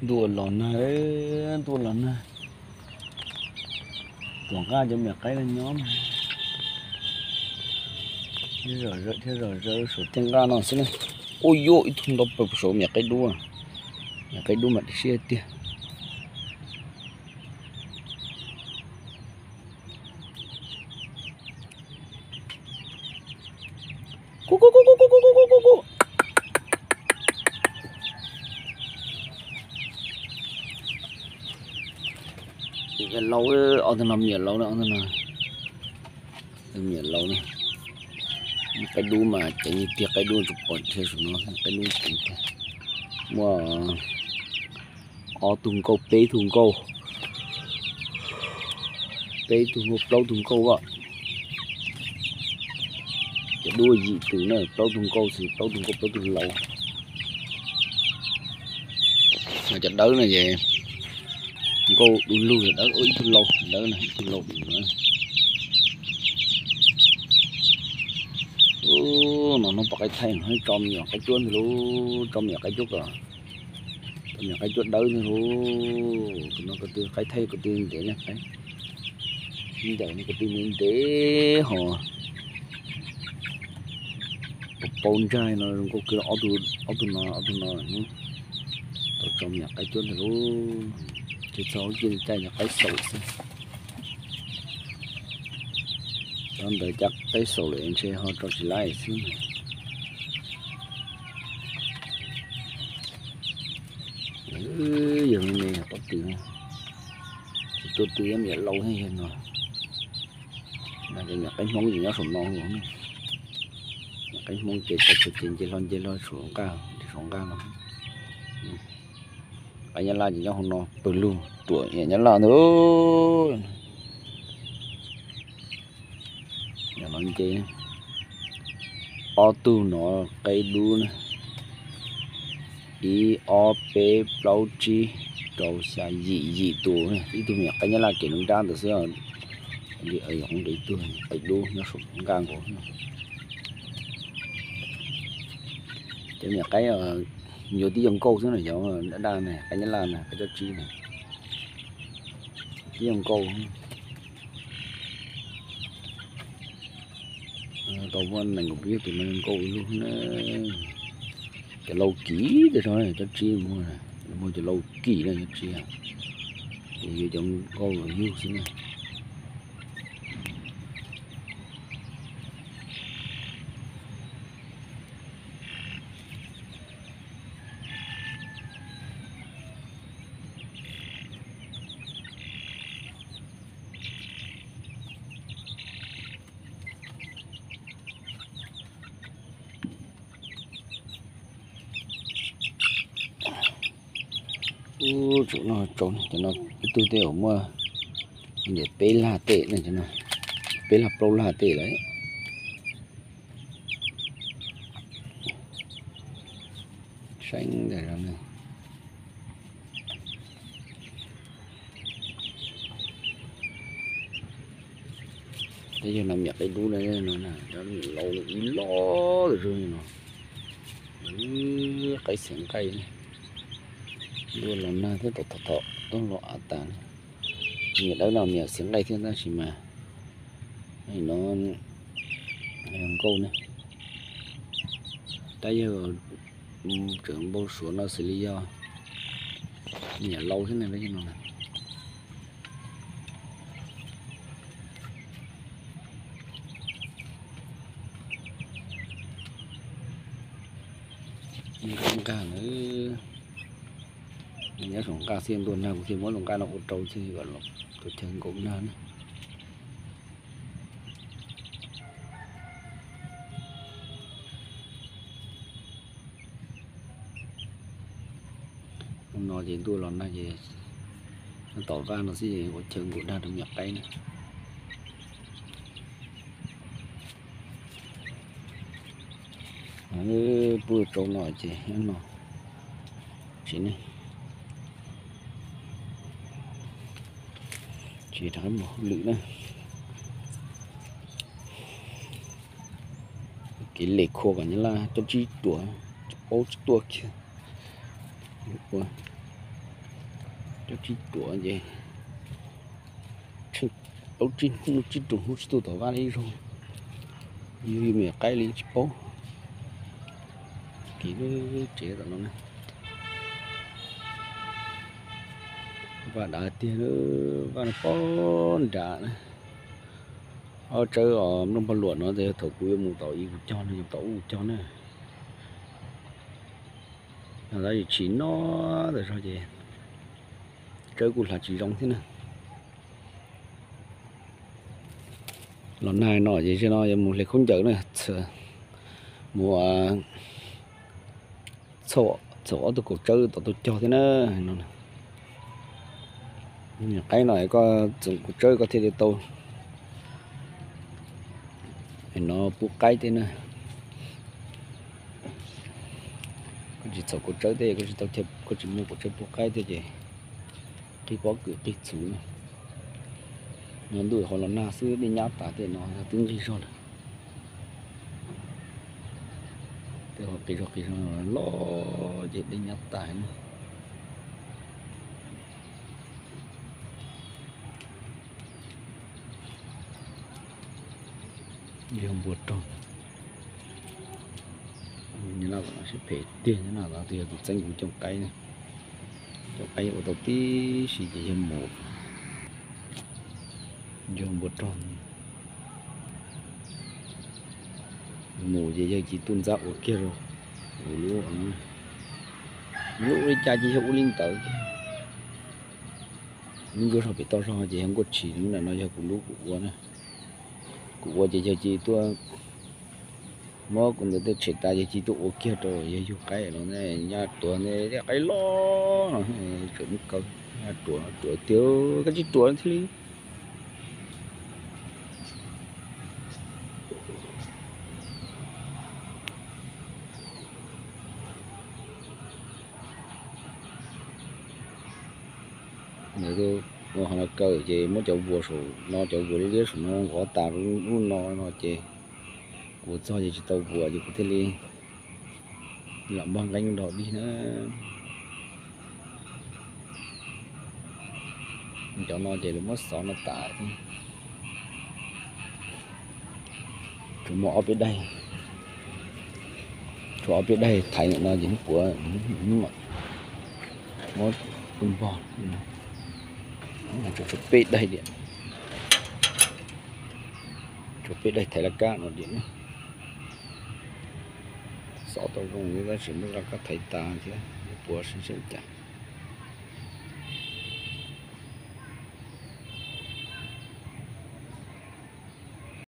Ntuj los nag, ntuj los nag. Tuam nqaj cov me nyuam qaib no nyob mas thiab zom zaws thiab zom zaws saum tej nqaj no xwb na. Ua yuav ib tug ntau pawg saum me nyuam qaib dub, me nyuam qaib dub mas dib siab tiag. Laus, ob tug no me nyuam laus na, ob tug no me nyuam laus na. Qaib dub mas ceev tiag, qaib dub tsuas pom nrhiav saum no, qaib dub ceev tiag. Muaj ob tug nkauj, peb tug nkauj, peb tug nkauj, plaub tug nkauj os. Cov dub yim tus na, plaub tug nkauj xwb, plaub tug nkauj, plaub tug laus. Cov dawb no ces nkauj du lug, dawb ib tug laus, dawb no ib tug laus. No hnub pom qaib thaij no tso me nyuam qaib cuab ntag lauj, tso me nyuam qaib cuab kom, tso me nyuam qaib cuab dawb ntag lauj. Tus no ko tw qaib thaij ko tw ntev na, qaib ntawm no ko tw ntev ntev hos. Pau ntsaig no zoo nkauj kawg, ob tug no, ob tug no tau tso me nyuam qaib cuab ntag lauj. Tsis txog lub caij no qaib xaus xwb. Cov ntawd cov qaib xaus lawm ntshe ho tso tsis laib xwb. Yog me me pob tw, tsis tuaj tw me nyuam laus thiab yog no. Cov me nyuam qaib Hmoob ces nyob saum no, me nyuam qaib Hmoob ces tau txhua ces nce hlo nce hlo saum nqaj, saum nqaj no. Qaib Nyab Laj ces nyob hauv no pawg lug, ruam nyab Nyab Laj ntag. Nyob no nce, ob tug no qaib dub na, ib ob peb plaub tsib rau xya yim, yim tus, ib tug me nyuam qaib Nyab Laj kev nruab nrab ntawd xwb. Li yog nqis tug qaib dub nyob saum nqaj nkaus. Cov me nyuam qaib yuav tib zoo nkauj xwb na, cov daj daj na, qaib Nyab Laj na, qaib cob tsib na, tib zoo nkauj. Tau muaj nees nkaum peb tus no nkauj ib lub na. Cov lau kim tiag, cob tsib muaj, muaj cov lau kim na, cob tsib, ces yuav cov nkauj los yug xwb na. Ub, tsuav no tsaus, cov no ib tug tej zaum muaj niam peb lag tej no, peb lag plaub lag tej lawm. Seeb ntawm no. Peb yog no me nyuam qaib dub na, no cov me nyuam laus ib loj tus zog no. Qaib xiav nqaij, ntuj los nag thiab, tom tom tom tuaj los av tas. Me nyuam dawb no me nyuam xiav nqaij thiab tab sis mas no nkauj ne. Tab yog tseem npau suav no xws li yog me nyuam laus thiab ne, peb yog no na. Nqaj na, nyob saum nqaj xij ntuj nag, kuv thiaj muab lub nqaj no ua rau thiaj kom tus chaw nkaum nag na. Hnub no ces ntuj los nag ces nyob tom vaj no xwb ces ua chaw nkaum nag rau me nyuam qaib na. Pub rau no ces nyob no tsis ne, tsis rov qab mus hauj lwm na. Kev lem khua kom nyab laj cov tsib tuaj, tsis paub tsis tuaj kiag. Ua Cov tsib ruam ces tsheej plaub tsib hnub tsib rau hnub tsis tuaj tom vaj li ib zaug. Yug yus me nyuam qaib li tsis paub. Kev tsev tom no na, vaj dav tiag, vaj no pob nram na. Ob tsawb os, nplooj paj luam no ces yog thaum kuv yuav mus tom ub kuv cog na, yus tom ub kuv cog na. Yog tab yus tshis no tas zog ces tsawb kuj hlav tsis zoo thiab na. Los nag no ces zaum no yuav mus hle khaub ncaws na, mus txhom ob tug kaus tsawb tom tau cog thiab na. Qaib no koj txhoom kaus tsawb koj thiaj li tau no pub qaib thiab na. Koj tsis txhoom kaus tsawb thiab koj tsis tau, koj tsis muaj kaus tsawb pub qaib thiab ces qig pob kws qig txhuv na. No ntuj qhov los nag xwb dej nyab tas tej no twb nqig zog lawm. Tej qhov qis zog qis zog loj ces dej nyab tas na. Yog npua rog, nyob no siab phem tiag, nyob no twb yog tus txeeb kuv cooj qaib. Cooj qaib ua tau tib si ces yog mus, yog npua rog. Mus ces yawg cia tuaj ntxab ua kiag rau kuv lub, lub li cas ces yog ua li ntawd. Lub nkuaj zog pem toj zog ces yog nkuaj tshis, lub ntawm no yog kuv lub kuv ua na. Kuv ua ces yawg cia tuaj muab kuv ntawd tej tshem tas yawg cia tuaj ua kiag rau yawg yug qaib los nyab tuav ntej tej qaib loj no, tseem muab kaw, nyab ruam ruam tiag, koj tsis ruam thiaj li. Ua qhov no kaw ces muab cov vuas saum no, cov vuas liab liab saum no nqov tas lub no no ces kuv txog ces tsis tau vuas ces kuv thiaj li lam npog nqeeb nrog dig na. Cov no ces lawv muab xov no tas thiab. Tshuav muaj ob peb daim, tshuav ob peb daim thaiv no ces hnub puav muab tus npog, tshuav peb daim diam, tshuav peb daim thaiv laj kab no diam. Xov tau zoo tab sis muab laj kab thaiv tas thiab, hnub puav seb seb cas.